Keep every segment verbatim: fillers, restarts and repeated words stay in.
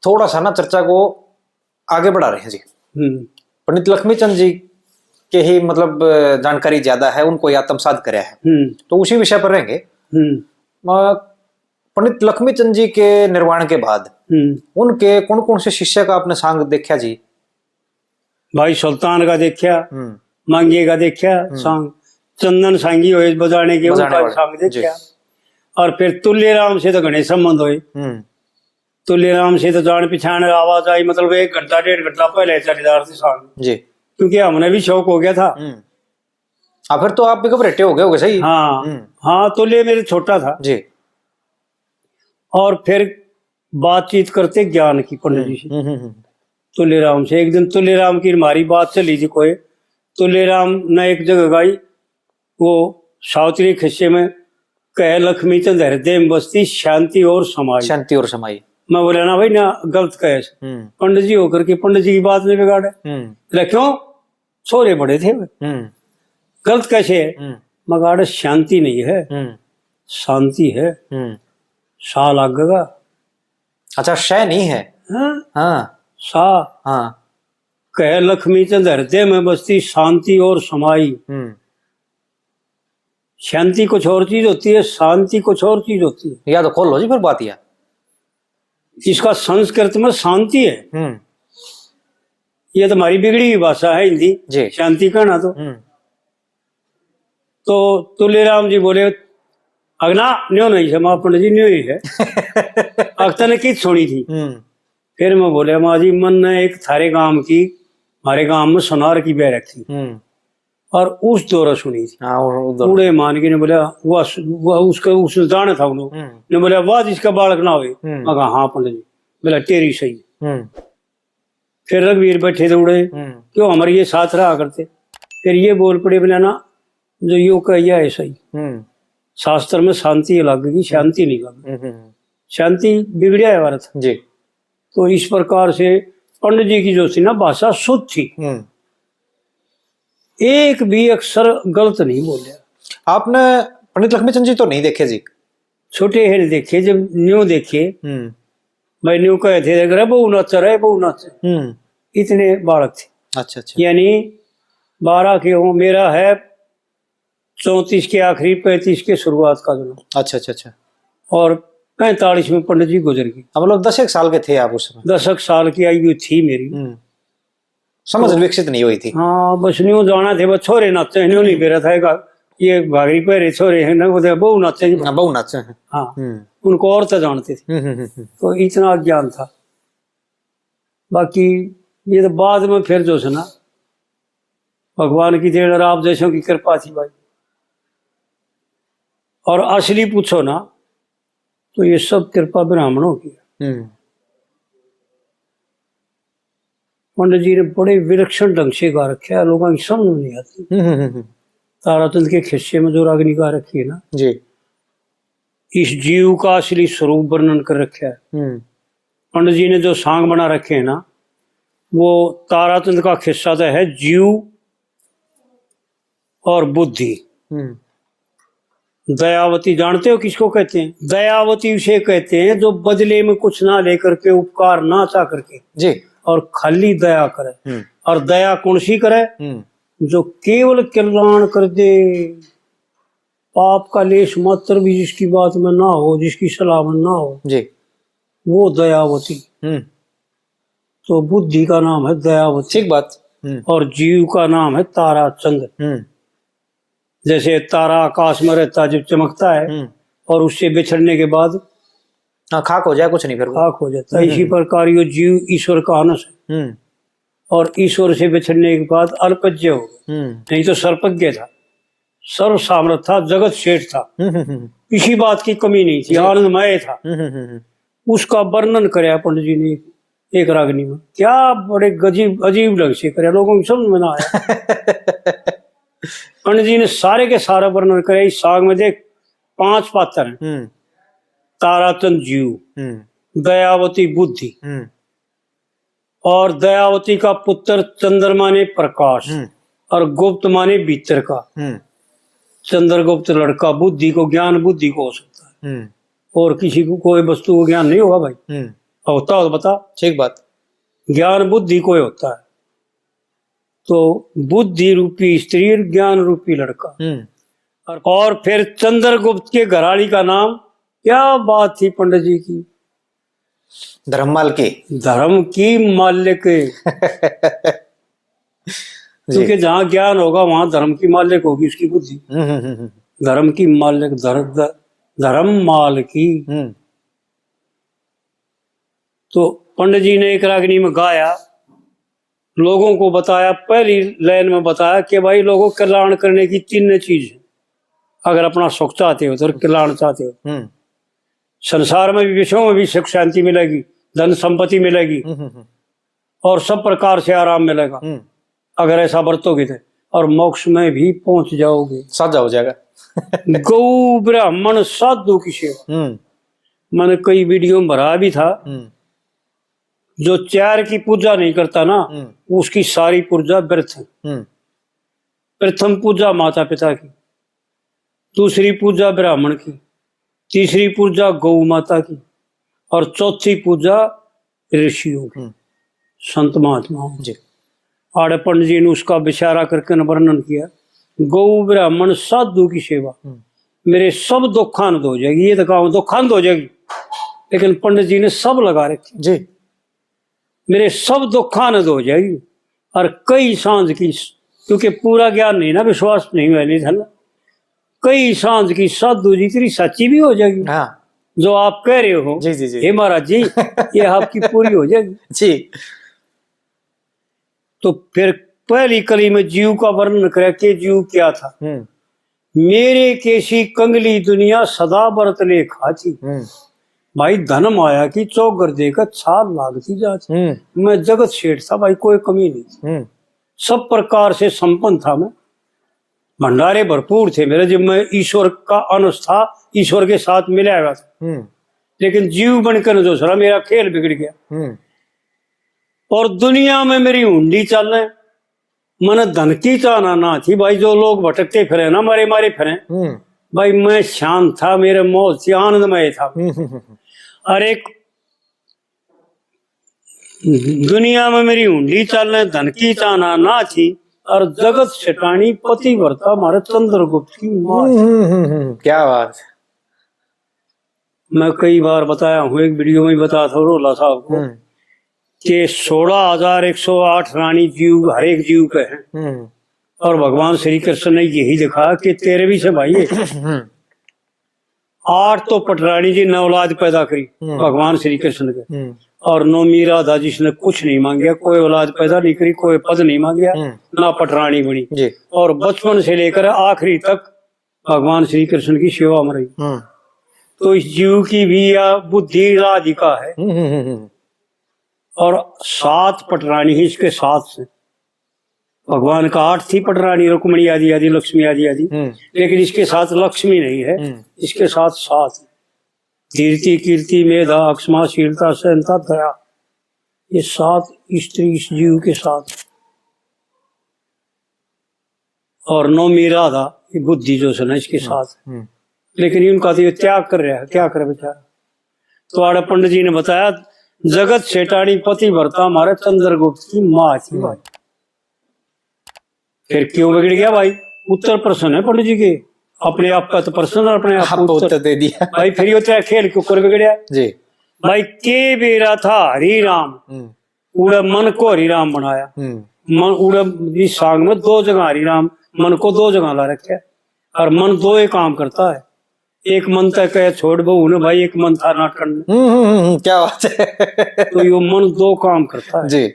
थोड़ा सा ना चर्चा को आगे बढ़ा रहे हैं जी। हम्म पंडित लक्ष्मी चंद जी के ही, मतलब, जानकारी ज्यादा है, उनको ही आत्मसात करया है, हम्म तो उसी विषय पर रहेंगे। हम्म अ, पंडित लक्ष्मी चंद जी के निर्वाण के बाद हम्म उनके कौन कौन से शिष्य का आपने सांग देखा जी? भाई सुल्तान का देखा, हम्म मांगे का देखा सांग, चंदन सांगी होए बजाने के, बजाने उनका वाले, सांग जी। देखा। और फिर तुलेराम से तो घने संबंध होए। हम्म तुलेराम से तो जान पहचान आवाज आई, मतलब एक घंटा डेढ़ घंटा पहले चले जा रहे थे सांग, जी। क्योंकि हमने भी शौक हो गया था। हम्म हाँ, फिर तो आप भी घबरेटे हो गए होगे, सही? हाँ हम्म हाँ, तुले मेरे छोटा था। जी। और फिर बातचीत करते ज्ञान की पंडित जी से, हम्म हम्म हम्म तुलेराम से। एक दिन तुलेराम की हमारी बात चली थी कोई, तुलेराम ने एक जगह गाई, वो सावित्री खिस्से में, कह लक्ष्मी चंद हृदय में बसती, शांति और समाई। शांति और समाई। मैं बोला ना भाई ना, गलत कहे। हम्म पंडित जी होकर के पंडित जी की बात नहीं बिगाड़े। हम्म बोला, क्यों? छोरे बड़े थे वे। हम्म गलत कैसे है? हम्म मैं कहा, अरे शांति नहीं है, हम्म शांति है, हम्म सा लागेगा। अच्छा, शय नहीं है। हाँ? हाँ सा। हाँ कह लक्ष्मी चंद हृदय में बसती, शांति और समाई। हम्म शांति कुछ और चीज होती है, शांति कुछ और चीज होती है। या तो खोलो जी फिर बात या। इसका संस्कृत में शांति है, हम्म ये तो हमारी बिगड़ी हुई भाषा है हिंदी। जी। शांति कहना तो हम्म तो तुलेराम जी बोले, अगना न्यो नहीं है, माँ पंडित जी न्यो ही है। अगता ने की सुनी थी। हम्म फिर मैं बोले, माँ जी, मन ने एक थारे गांव की, हमारे गांव में सोनार की बह रखी, हम्म और उस दौरा सुनी थी। हाँ, वो उधर। बूढ़े मान के ने बोला, वह, वह उसका, उसने जाना था उन्होंने। हम्म ने बोला, वाह, जिसका बालक ना होए। हम्म। मैं कहा, हाँ पंडित जी। बोला, तेरी सही। हम्म फिर रघुवीर बैठे थे उड़े, हम्म क्यों हमारे ये साथ रहा करते। फिर ये बोल पड़े, बोला ना, जो यो कह, यह है सही। हम्म शास्त्र में शांति लगेगी, शांति नहीं लगेगी। हम्म हम्म शांति बिगड़िया है भारत। जी। तो इस प्रकार से पंडित जी की जो थी ना भाषा शुद्ध थी, हम्म एक भी अक्षर गलत नहीं बोलिया। आपने पंडित लक्ष्मी चंद जी तो नहीं देखे जी? छोटे हेर देखे, जब न्यू देखे, हम्म भाई न्यू कहे थे, "अरे बहू नाच रहे, बहू नाच।" हम्म इतने बालक थे। अच्छा अच्छा। यानी बारह के हूँ, मेरा है चौंतीस के आखिरी, पैंतीस के शुरुआत का दिनों, अच्छा अच्छा अच्छा। और पैंतालीस में पंडित जी गुजर गए। हाँ, मतलब दस एक साल के थे आप उस समय। दस एक साल की आयु थी मेरी। हम्म समझ विकसित नहीं हुई थी। हाँ, बस न्यू जाना थे, बस छोरे नाचे हैं, न्यू नहीं बेरा था, एक ये घाघरी पहरे छोरे हैं ना, वो तो बहू नाचे हैं। हाँ, बहू नाचे हैं। हाँ, हम्म उनको औरतें जानती थी, हम्म हम्म हम्म तो इतना अज्ञान था। बाकी ये तो बाद में फिर जो है ना, भगवान की देन और आप जैसों की कृपा थी भाई। और असली पूछो ना, तो ये सब कृपा ब्राह्मणों की है। हम्म पंडित जी ने बड़े विलक्षण ढंग से गा रखे है, लोगों की समझ में नहीं आती। हम्म हम्म हम्म ताराचंद के खिस्से में जो रागनी गा रखी है ना, जी। इस जीव का असली स्वरूप वर्णन कर रखा है। हम्म पंडित जी ने जो सांग बना रखे हैं ना, वो ताराचंद का खिस्सा तो है जीव और बुद्धि। हम्म दयावती जानते हो किसको कहते हैं? दयावती उसे कहते हैं जो बदले में कुछ ना लेकर के, उपकार ना चाह करके, जी। और खाली दया करे। हम्म और दया कौन सी करे? हम्म जो केवल कल्याण कर दे, पाप का लेश मात्र भी जिसकी बात में ना हो, जिसकी सलाह में ना हो, जी। वो दयावती। हम्म तो बुद्धि का नाम है दयावती, ठीक बात। हम्म और जीव का नाम है ताराचंद। हम्म जैसे तारा आकाश में रहता, जब चमकता है हम्म और उससे बिछड़ने के बाद हाँ, खाक हो जाए, कुछ नहीं फिर वो। खाक हो जाता है, इसी प्रकार यो जीव ईश्वर का अंश है हम्म और ईश्वर से बिछड़ने के बाद अल्पज्ञ हो गया, हम्म नहीं तो सर्वज्ञ था, सर्व सामर्थ था, जगत सेठ था, हम्म हम्म हम्म किसी बात की कमी नहीं थी, आनंदमय था। हम्म हम्म हम्म उसका वर्णन करया पंडित जी ने एक रागनी में, क्या बड़े गजीब, अजीब ढंग से करया, लोगों की समझ में ना आया। पंडित जी ने सारे के सारा वर्णन करया। इस सांग में देख, पांच पात्र हैं। हम्म ताराचंद जीव, हम्म दयावती बुद्धि, हम्म और दयावती का पुत्र चंद्रमा ने प्रकाश, हम्म और गुप्त माने भीतर का। हम्म चंद्रगुप्त लड़का बुद्धि को, ज्ञान बुद्धि को हो सकता है, हम्म और किसी को कोई वस्तु को ज्ञान नहीं होगा भाई। हम्म होता हो तो बता। ठीक बात। ज्ञान बुद्धि को ही होता है। तो बुद्धि रूपी स्त्री और ज्ञान रूपी लड़का। हम्म। और, और फिर चंद्रगुप्त के घराली का नाम, क्या बात थी पंडित जी की। धर्म मालकी। धर्म की मालिक। जी। क्योंकि जहाँ ज्ञान होगा, वहाँ धर्म की मालिक होगी उसकी बुद्धि। हम्म, हम्म, हम्म, हम्म। धर्म की मालिक, धर-, ध-, धर्म मालकी। हम्म। तो पंडित जी ने एक रागनी में गाया, लोगों को बताया, पहली लाइन में बताया कि भाई लोगों, कल्याण करने की तीन चीज है। अगर अपना सुख चाहते हो तो कल्याण चाहते हो, हम्म। संसार में भी, विश्व में भी सुख शांति मिलेगी, धन संपत्ति मिलेगी हम्म, हम्म, हम्म। और सब प्रकार से आराम मिलेगा। हम्म। अगर ऐसा बरतोगे तो, और मोक्ष में भी पहुंच जाओगे। साझा हो जाएगा। गौ ब्राह्मण साधु की सेवा। हम्म। मैंने कई वीडियो में भरा भी था, हम्म। जो चार की पूजा नहीं करता ना, हम्म। उसकी सारी पूजा व्यर्थ है। हम्म। प्रथम पूजा माता पिता की, दूसरी पूजा ब्राह्मण की, तीसरी पूजा गौ माता की और चौथी पूजा ऋषियों की, हम्म। संत महात्माओं की। जी। आड़े पंडित जी ने उसका विचारा करके न वर्णन किया, गौ ब्राह्मण साधु की सेवा हम्म। मेरे सब दुखान हो जाएगी। ये तो कहा दुखान हो जाएगी, लेकिन पंडित जी ने सब लगा रखी। जी। मेरे सब दुखान हो जाएगी। और कई सांझ की, क्योंकि पूरा ज्ञान नहीं ना, विश्वास नहीं हुआ, नहीं था ना। कई सांझ की साधु जी तेरी सच्ची भी हो जाएगी। हाँ। जो आप कह रहे हो, जी, जी, जी। हे महाराज जी, ये आपकी पूरी हो जाएगी। जी। तो फिर पहली कली में जीव का वर्णन करे के जीव क्या था। हम्म। मेरे केसी कंगली दुनिया सदा बरत लेखा थी। हम्म। भाई, धन माया की चौगर देकर छाल लागती जाती। हम्म। मैं जगत सेठ था भाई, कोई कमी नहीं थी। हम्म। सब प्रकार से संपन्न था मैं, भंडारे भरपूर थे मेरे। जब मैं ईश्वर का अंश था, ईश्वर के साथ मिला हुआ था। हम्म। लेकिन जीव बनकर जो सरा मेरा खेल बिगड़ गया। हम्म। और दुनिया में मेरी हुंडी चाले, मन धन की चाहना ना थी भाई। जो लोग भटकते फिरे ना, मारे मारे फिरे, हम्म। भाई मैं शांत था, मेरे मौज थी, आनंदमय था। हम्म, हम्म, हम्म। और एक दुनिया में मेरी हुंडी चाले, धन की चाहना ना थी, और जगत सेठानी पतिव्रता मारे चंद्रगुप्त की माँ थी। हम्म, हम्म, हम्म, हम्म, क्या बात। मैं कई बार बताया हूँ, एक वीडियो में भी बताया था रोला साहब को हम्म। कि सोलह हजार एक सौ आठ रानी जीव हर एक जीव के हैं। हम्म। और भगवान श्री कृष्ण ने यही दिखाया कि तेरे भी से भाई है। हम्म। आठ तो पटरानी जी ने औलाद पैदा करी हम्म। भगवान श्री कृष्ण के। हम्म। और नौमी राधा जिसने कुछ नहीं मांगा, कोई औलाद पैदा नहीं करी, कोई पद नहीं मांगा, हम्म। ना पटरानी बनी। जी। और बचपन से लेकर आखिरी तक भगवान श्री कृष्ण की सेवा में रही। हम्म। तो इस जीव की भी यह बुद्धि राधिका है। हम्म, हम्म, हम्म, हम्म। और सात पटरानी ही इसके साथ से। भगवान का आठ थी पटरानी, रुक्मणी आदि आदि, लक्ष्मी आदि आदि। हम्म। लेकिन इसके साथ लक्ष्मी नहीं है, हम्म। इसके साथ सात। धीरति, कीर्ति, मेधा, अक्षमा, शीलता, सहनता, दया, ये सात स्त्री इस जीव के साथ। और नौमी राधा, ये बुद्धि जो है ना इसके हम्म, साथ। हम्म। लेकिन इनका तो ये त्याग कर रहा है, क्या करे बेचारा। तो आड़े पंडित जी ने बताया, जगत सेठानी पतिव्रता मारे चंद्रगुप्त की माँ थी हम्म। भाई। फिर क्यों बिगड़ गया भाई? उत्तर प्रश्न है पंडित जी के, अपने आप का तो प्रश्न और अपने आप को आप उत्तर। उत्तर दे दिया। भाई फिर ये तेरा खेल क्यों कर बिगड़या? जी। भाई के बेरा था हरी राम, हम्म। उड़े मन को हरी राम बनाया। हम्म। मन उड़े इस सांग में दो जगह हरी राम, मन को दो जगह ला रखे, और मन दो ही काम करता है। एक मन तक कहे छोड़ बहू ने भाई, एक मन था ना करने। हम्म, हम्म, हम्म, क्या बात है। तो यो मन दो काम करता है। जी।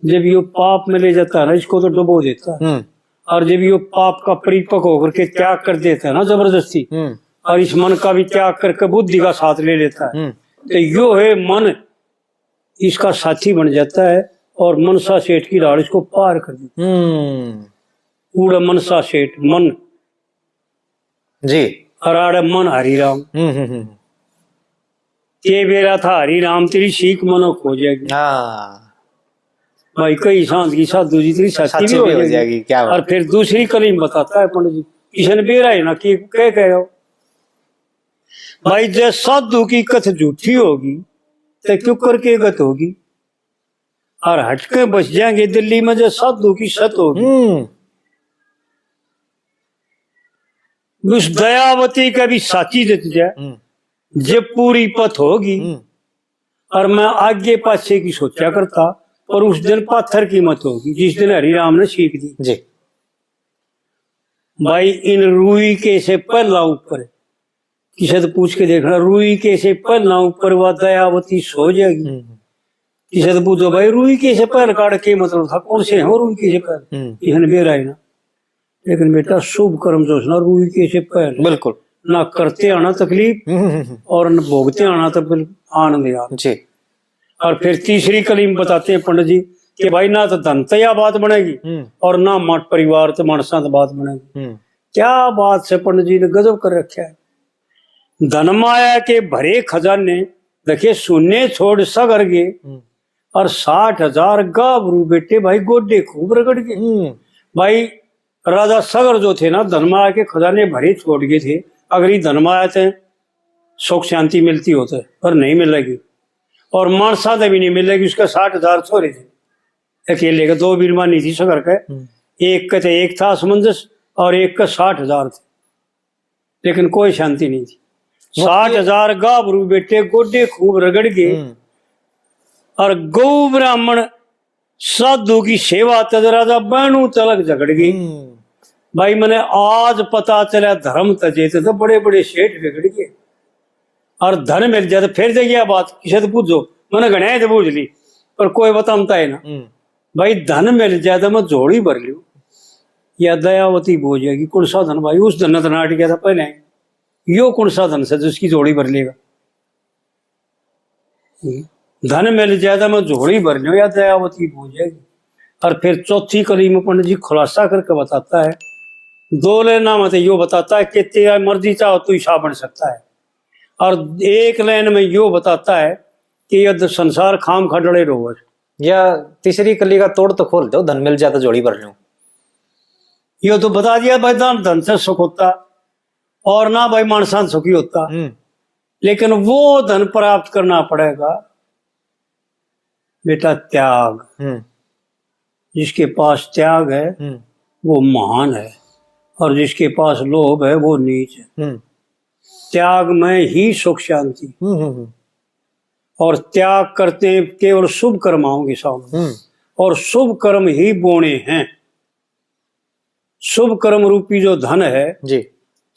जब यो पाप में ले जाता है ना, इसको तो डुबो देता है। हम्म। और जब यो पाप का परिपक्व होकर के त्याग कर देता है ना जबरदस्ती, हम्म। और इस मन का भी त्याग करके बुद्धि का साथ ले लेता है, हम्म। तो यो है मन इसका साथी बन जाता है और मनसा सेठ की ढाल इसको पार कर देता है। हम्म। उड़े मनसा सेठ मन जी। और आड़े मन हरी राम। हम्म, हम्म, हम्म। के बेरा था हरी राम, तेरी सीख मनो खो जाएगी। हाँ। भाई कई सांझ की साधु जी तेरी सच्ची सच्ची भी भी हो हो जाएगी। जाएगी, क्या बात। और फिर दूसरी कली में बताता है पंडित जी, किशन बेरा है ना कि कह कह रहे हो। भाई जब साधु की कथ झूठी होगी ते क्यों करके गत होगी। और हटके बस जाएंगे दिल्ली में जो साधु की सत होगी। हम्म। उस दयावती का भी साची जत जाए, हम्म। जब पूरी पथ होगी। हम्म। और मैं आगे पाछे की सोचा करता, पर उस दिन पाथर की मत होगी, जिस दिन हरि राम ने सीख दी। जी। भाई, इन रूई के से पहला ऊपर, किसे तो पूछ के देखना, रूई के से पहला ऊपर वह दयावती सो जाएगी। हम्म। किसे तो पूछो, भाई, रूई के से पहल काट के मतलब था, कौन से हो रूई के से पहल? हम्म। इहन बेरा है ना। लेकिन बेटा, शुभ कर्म जो है ना, रूई के से पहल। बिल्कुल। ना करते आना तकलीफ हम्म, हम्म, हम्म। और न भोगते आना तो बिल-, आनंद यार। जी। और फिर तीसरी कली में बताते हैं पंडित जी कि भाई, ना तो धन तै या बात बनेगी हम्म। और ना माट परिवार तो मानसा तो बात बनेगी। हम्म। क्या बात से पंडित जी ने गजब कर रखा है। धन माया के भरे खजाने, देखे, सुने छोड़ सगर गए। हम्म। और साठ हजार गाभरू बेटे भाई गोडे खूब रगड़ गए। हम्म। भाई, राजा सगर जो थे ना, धन माया के खजाने भरे छोड़ गए थे। अगर ये धन माया थे सुख शांति मिलती होते, पर नहीं मिलेगी। और मानसा ते भी नहीं मिलेगी। उसके साठ हजार छोरे थे, अकेले के दो बीरबानी थी सगर के। हम्म। एक के ते एक था असमंजस और एक के साठ हजार थे, लेकिन कोई शांति नहीं थी। वो साठ हजार गाभरू बेटे गोडे खूब रगड़ गए। हम्म। और गौ ब्राह्मण साधु की सेवा तज राजा बहनू तलक झगड़ गई। हम्म। भाई, मैंने आज पता चला धर्म तजे तो बड़े बड़े सेठ बिगड़ गए। और धन मिल जाए तो फिर देखिए बात, किसे तो पूछो, मैंने घने तो पूछ ली, पर कोई बताता है ना। हम्म। भाई, धन मिल जाए तो मैं झोली भर लूं। या दयावती बोझ है कि कौन सा धन भाई, उस धन तो नाट गया था पहले, यो कौन सा धन से जिसकी झोली भर लेगा? धन मिल जाए तो मैं झोली भर लूं, या दयावती बोझ है। और फिर चौथी कली में पंडित जी खुलासा करके बताता है, दो लेना में तो यो बताता है कि तेरा मर्जी चाहो तू ईसा बन सकता है, और एक लाइन में यो बताता है कि यह संसार खाम खा डले रहो। या तीसरी कली का तोड़ तो खोल दो, धन मिल जाए तो झोली भर लूं। यो तो बता दिया भाई, धन, धन से सुख होता और ना भाई मानसा सुखी होता। हम्म। लेकिन वो धन प्राप्त करना पड़ेगा बेटा, त्याग। हम्म। जिसके पास त्याग है, हम्म। वो महान है, और जिसके पास लोभ है, वो नीच है। हम्म। त्याग में ही सुख शांति। हम्म, हम्म, हम्म। और त्याग करते हैं, केवल शुभ कर्म आओगे सामने। हम्म। और शुभ कर्म ही बोने हैं। शुभ कर्म रूपी जो धन है, जी।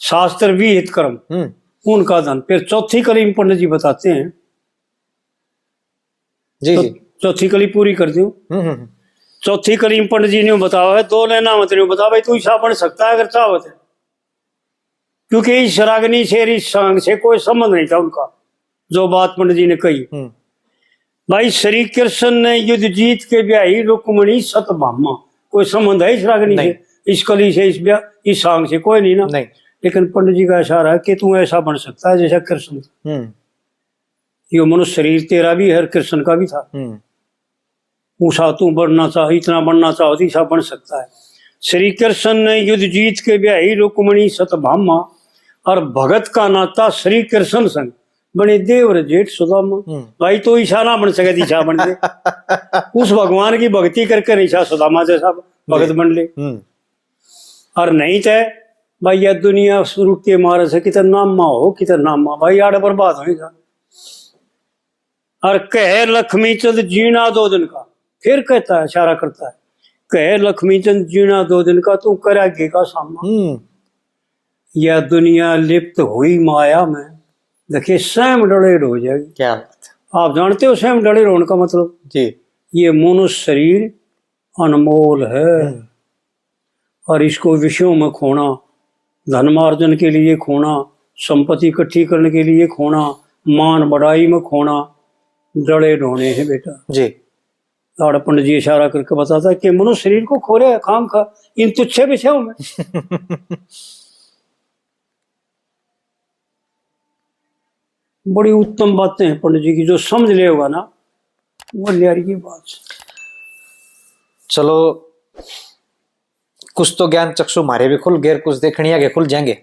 शास्त्र विहित कर्म, हम्म। उनका धन। फिर चौथी कली में पंडित जी बताते हैं, जी, तो जी। चौथी कली पूरी कर दूं। हम्म, हम्म, हम्म। चौथी कली में पंडित जी ने बतावा है, दो लेना मत ने बतावा, तू ईसा बन सकता है अगर चाहो तो। क्योंकि इस रागनी से, इस सांग से कोई संबंध नहीं था उनका, जो बात पंडित जी ने कही। हम्म। भाई, श्री कृष्ण ने युद्ध जीत के ब्याही रुक्मणी सतभामा, कोई संबंध है इस रागनी से, इस कली से, इस ब्याह, इस सांग से? कोई नहीं ना। नहीं। लेकिन पंडित जी का इशारा है कि तू ऐसा बन सकता है जैसा कृष्ण। हम्म। यो मनुष्य शरीर तेरा भी है और कृष्ण का भी था। हम्म। ऊषा तू बनना चाहो, इतना बनना चाहो तो ईसा बन सकता है। श्री कृष्ण ने युद्ध जीत के ब्याही रुक्मणी सतभामा, और भगत का नाता श्री कृष्ण संग बने देवर जेठ सुदामा। हम्म। भाई, तो ईसा ना बन सके, ईसा बन गए। उस भगवान की भक्ति करके ईसा सुदामा जैसा भगत बन ले। हम्म। और नहीं तो भाई, यह दुनिया शुरू के मारे से कितना नामा हो, कितना नामा। भाई, आड़ बर्बाद हो जा। और कहे लक्ष्मी चंद जीना दो दिन का, फिर कहता है, इशारा करता है, कहे लक्ष्मी चंद जीना दो दिन का, तू कर आगे का सामना। हम्म। या दुनिया लिप्त हुई माया में, देखिए, स्वयं डलेड हो जाएगी। क्या बात है। आप जानते हो स्वयं डलेड होने का मतलब? जी। ये मनुष्य शरीर अनमोल है। हम्म। और इसको विषयों में खोना, धर्मार्जन के लिए खोना, संपत्ति इकट्ठी करने के लिए खोना, मान बढ़ाई में खोना, डलेड होने हैं बेटा। जी। लाड़ पंडित जी इशारा करके बताता है कि मनुष्य शरीर को खो रहा है खाम खा इन तुच्छे विषयों में। बड़ी उत्तम बातें हैं पंडित जी की, जो समझ लेगा ना, वो न्यारी की बात। चलो, कुछ तो ज्ञान चक्षु म्हारे भी खुल गए, कुछ देखनिया के खुल जाएंगे।